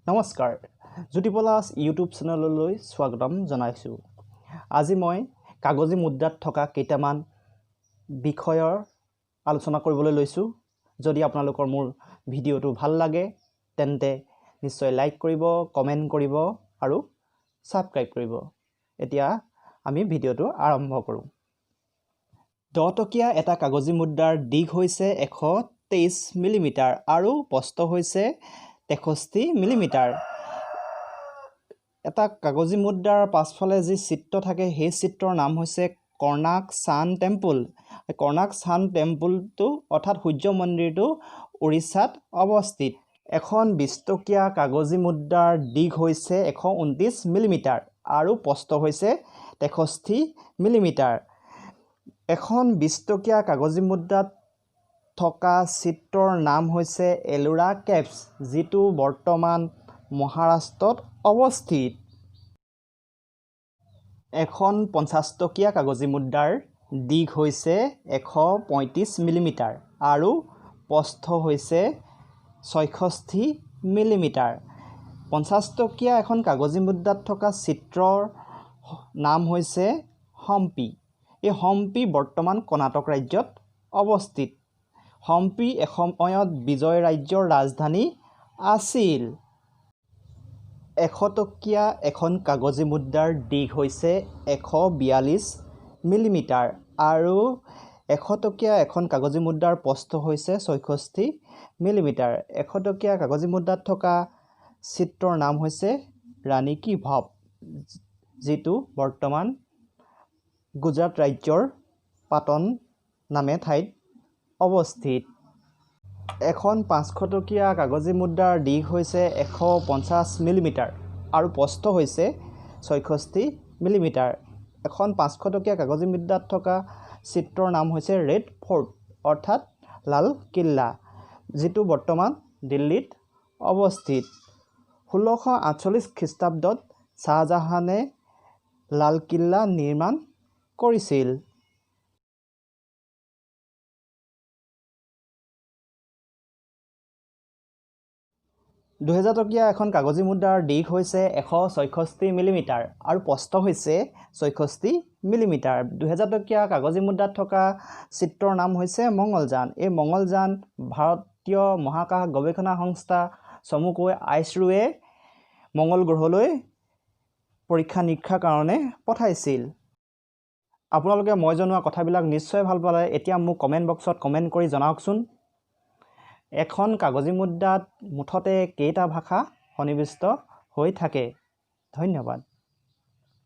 নমস্কাৰ, জ্যোতিপলাছ ইউটিউব চেনেললৈ স্বাগতম জনাইছোঁ। আজি মই কাগজী মুদ্ৰাত থকা কেইটামান বিষয়ৰ আলোচনা কৰিবলৈ লৈছোঁ। যদি আপোনালোকৰ মোৰ ভিডিঅ'টো ভাল লাগে তেন্তে নিশ্চয় লাইক কৰিব, কমেণ্ট কৰিব আৰু ছাবস্ক্ৰাইব কৰিব। এতিয়া আমি ভিডিঅ'টো আৰম্ভ কৰোঁ। 10 টকীয়া এটা কাগজী মুদ্ৰাৰ দীঘ হৈছে 123 মিলিমিটাৰ আৰু প্ৰস্থ হৈছে 63 মিলিমিটাৰ। এটা কাগজী মুদ্ৰাৰ পাছফালে যি চিত্ৰ থাকে সেই চিত্ৰৰ নাম হৈছে কৰ্ণাক ছান টেম্পল। কৰ্ণাক ছান টেম্পলটো অৰ্থাৎ সূৰ্য মন্দিৰটো উৰিষ্যাত অৱস্থিত। এখন 20 টকীয়া কাগজী মুদ্ৰাৰ দীঘ হৈছে 129 মিলিমিটাৰ আৰু প্ৰস্থ হৈছে 63 মিলিমিটাৰ। এখন 20 টকীয়া কাগজী মুদ্ৰাত থকা চিত্ৰৰ নাম হৈছে এলোৰা কেভছ, যিটো বৰ্তমান মহাৰাষ্ট্ৰত অৱস্থিত। এখন 50 টকীয়া কাগজী মুদ্ৰাৰ দীঘ হৈছে 135 মিলিমিটাৰ আৰু প্ৰস্থ হৈছে 66 মিলিমিটাৰ। 50 টকীয়া এখন কাগজী মুদ্ৰাত থকা চিত্ৰৰ নাম হৈছে হম্পি। এই হম্পি বৰ্তমান কৰ্ণাটক ৰাজ্যত অৱস্থিত। হম্পি এসময়ত বিজয় ৰাজ্যৰ ৰাজধানী আছিল। 100 টকীয়া এখন কাগজী মুদ্ৰাৰ দীঘ হৈছে 142 মিলিমিটাৰ আৰু 100 টকীয়া এখন কাগজী মুদ্ৰাৰ প্ৰস্থ হৈছে 66 মিলিমিটাৰ। 100 টকীয়া কাগজী মুদ্ৰাত থকা চিত্ৰৰ নাম হৈছে ৰাণী কি ভাৱ, যিটো বৰ্তমান গুজৰাট ৰাজ্যৰ পাটন নামে ঠাইত অৱস্থিত। এখন 500 টকীয়া কাগজী মুদ্ৰাৰ দীঘ হৈছে 150 মিলিমিটাৰ আৰু প্ৰস্থ হৈছে 66 মিলিমিটাৰ। এখন 500 টকীয়া কাগজী মুদ্ৰাত থকা চিত্ৰৰ নাম হৈছে ৰেড ফ'ৰ্ট অৰ্থাৎ লাল কিল্লা, যিটো বৰ্তমান দিল্লীত অৱস্থিত। 1648 খ্ৰীষ্টাব্দত শ্বাহজাহানে লালকিল্লা নিৰ্মাণ কৰিছিল। 2000 টকীয়া এখন কাগজী মুদ্ৰাৰ দীঘ হৈছে 166 মিলিমিটাৰ আৰু প্ৰস্থ হৈছে 66 মিলিমিটাৰ। 2000 টকীয়া কাগজী মুদ্ৰাত থকা চিত্ৰৰ নাম হৈছে মংগলযান। এই মংগলযান ভাৰতীয় মহাকাশ গৱেষণা সংস্থা চমুকৈ আইছৰোৱে মংগল গ্ৰহলৈ পৰীক্ষা নিৰীক্ষাৰ কাৰণে পঠাইছিল। আপোনালোকে মই জনোৱা কথাবিলাক নিশ্চয় ভাল পালে। এতিয়া মোক কমেণ্ট বক্সত কমেণ্ট কৰি জনাওকচোন, এখন কাগজী মুদ্ৰাত মুঠতে কেইটা ভাষা সন্নিৱিষ্ট হৈ থাকে। ধন্যবাদ।